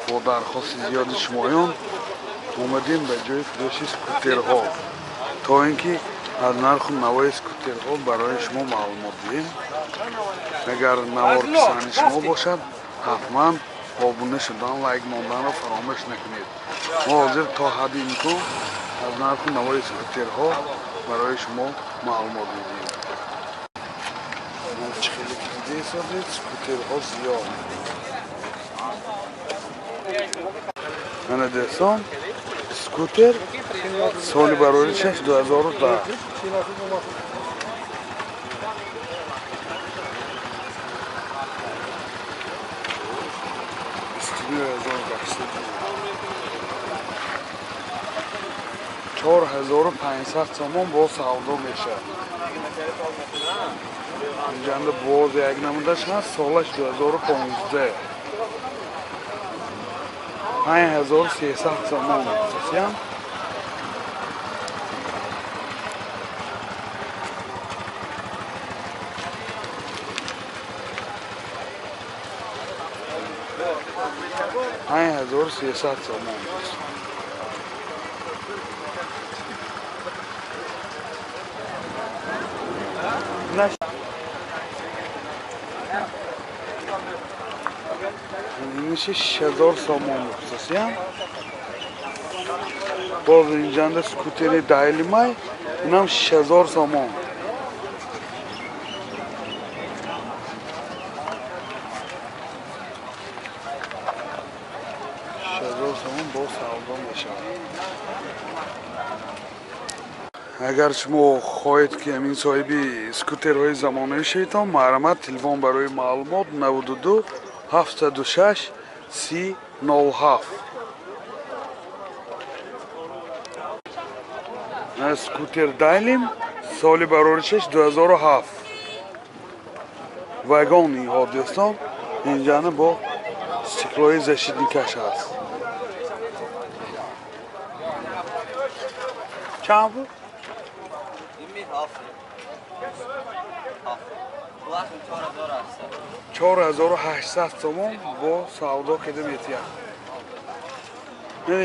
Бо дархости зиёди шумоён омадем ба ҷои фурӯши скутерҳо, то ин ки аз нарху навои скутерҳо барои шумо маълумот диҳем. Агар навор писанди шумо бошад, ҳатман обуна шудан, лайк монданро фаромӯш накунед. Мо ҳозир то ҳадди имкон аз нарху навои скутерҳо барои шумо маълумот медиҳем. Чӣ хеле ки дида скутерҳо зиёд. Мана дӯстон, скутер соли бароришаш 2010. 4500 сомон бо савдо мешавад. Инҷанда боз як намудаш ҳаст, солаш 2015. 5300 сомон мефурӯшанд. 5300 сомон. Иниши 6000 сомон мефурӯшанд. Боз инҷанда скутери Дайлимай, инам 6000 сомон. 6000 сомон боз савдо мешавад. Агар шумо хоҳед ки ҳамин соҳиби скутерҳои замонавӣ шаведтон, марҳамат, телефон барои маълумот 92 706 30 07. Скутер Дайлим соли бароришаш 2007. Вагон инҳо дӯстон, инҷана бо стеклои защитникаш ҳаст. Чанд буд? 4800 сомон бо савдо кида метиҳад.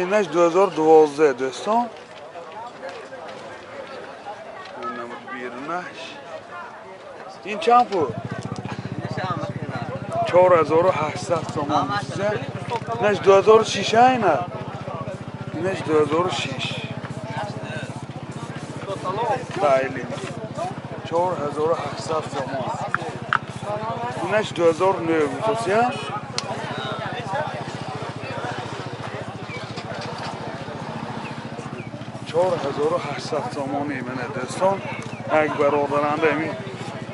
Инаш 2012 дӯстон. Берунаш. Ин чанд пул? 4800 сомон. Инаш 2006 айна. Инаш 2006. Дайлим. 4800 сомон. Инаш 2009 мефурӯшанд. 4800 сомони мана дӯстон. Як бародаранда ҳамин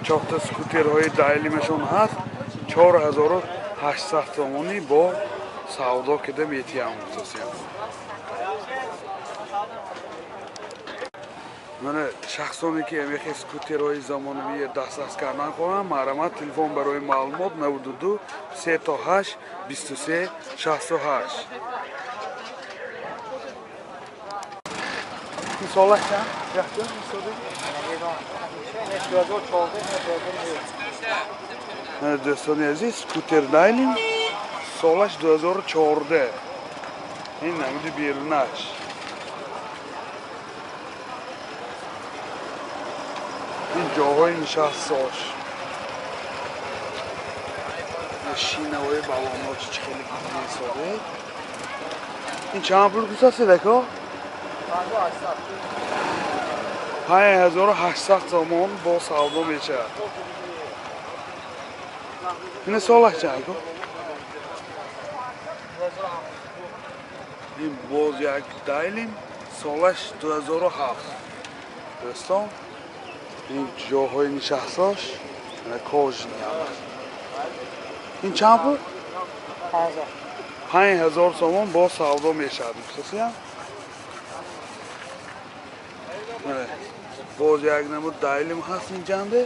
чорта скутерҳои Дайлимашон ҳаст, 4800 сомонӣ бо савдо кида метиҳам мефурӯшанд. Мана шахсоне ки ҳамихе скутерҳои замонавӣ дастрас кардан хоҳанд, марҳамат, телефон барои маълумот 92 38 23 68. Ин солаш чанд? Яхча ин? Дӯстони азиз, скутер Дайлим солаш 2014. Ин намуди берунаш. Ин ҷоҳои нишастсош. Шинаҳои балонош чӣ хеле ҳисобе. Ин чанд пул гузастед ака? 5800 сомон бо савдо мешавад. Ин солаш чанд ака? Ин боз як Дайлим солаш 2007. Дӯстон, ин ҷоҳои нишастош кожини ҳамаш. Ин чанд пул? 5000 сомон бо савдо мешавад. Боз як намуд Дайлим ҳаст инҷанде.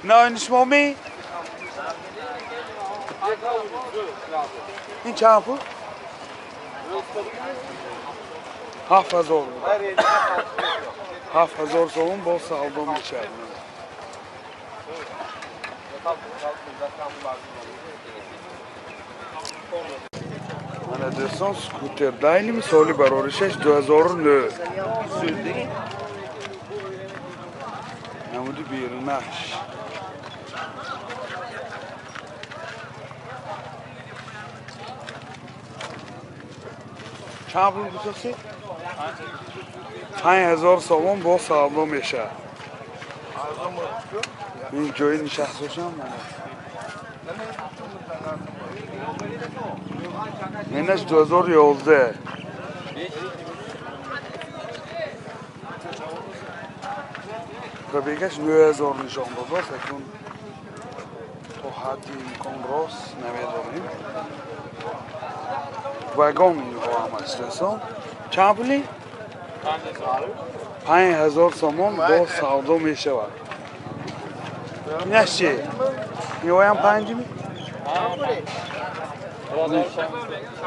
На ин шумо ми? Ин чанд пул? 7000 7000 сомон боз савдо мешавад. Мана дӯстон, скутер Дайним соли бароришаш 2009. Намуди берунаш. Чанд пул гузошти? 5000 сомон боз савдо мешавад. Ин ҷои нишастошам мана. Инаш 2011. Пробегаш 9000 нишон додааст, акнун то ҳадди имкон рост намедонем. Вагон инҳо ҳам аст дӯстон. Чанд пули? 5000 сомон боз савдо мешавад. Инаш чи? Инҳоям панҷми?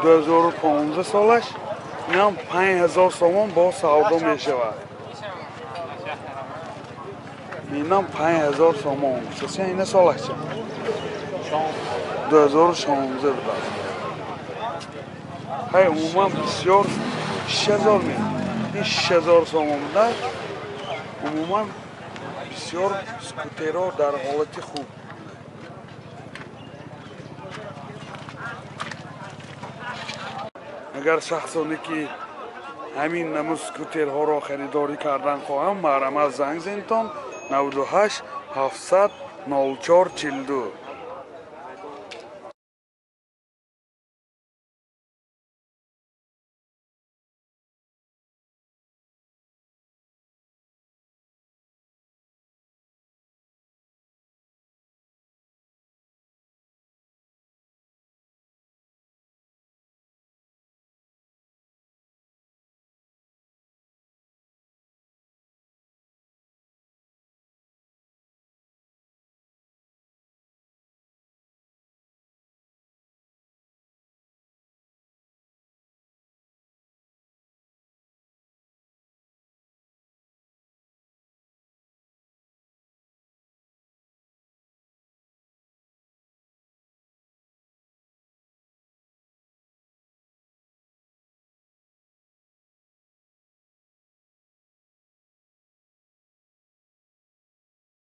2015 солаш, инам 5000 сомон боз савдо мешавад. Инам 5000 сомон. Сеса ина солаш чанд? 2016 будааст. Ҳай умуман бисёр 6000 ме. Ин 6000 сомон будааст. Умуман бисёр скутерҳо дар ҳолати хуб. Агар шахсоне ки ҳамин намуд скутерҳоро харидорӣ кардан хоҳанд, марҳамат занг зентон 98 700 04 42.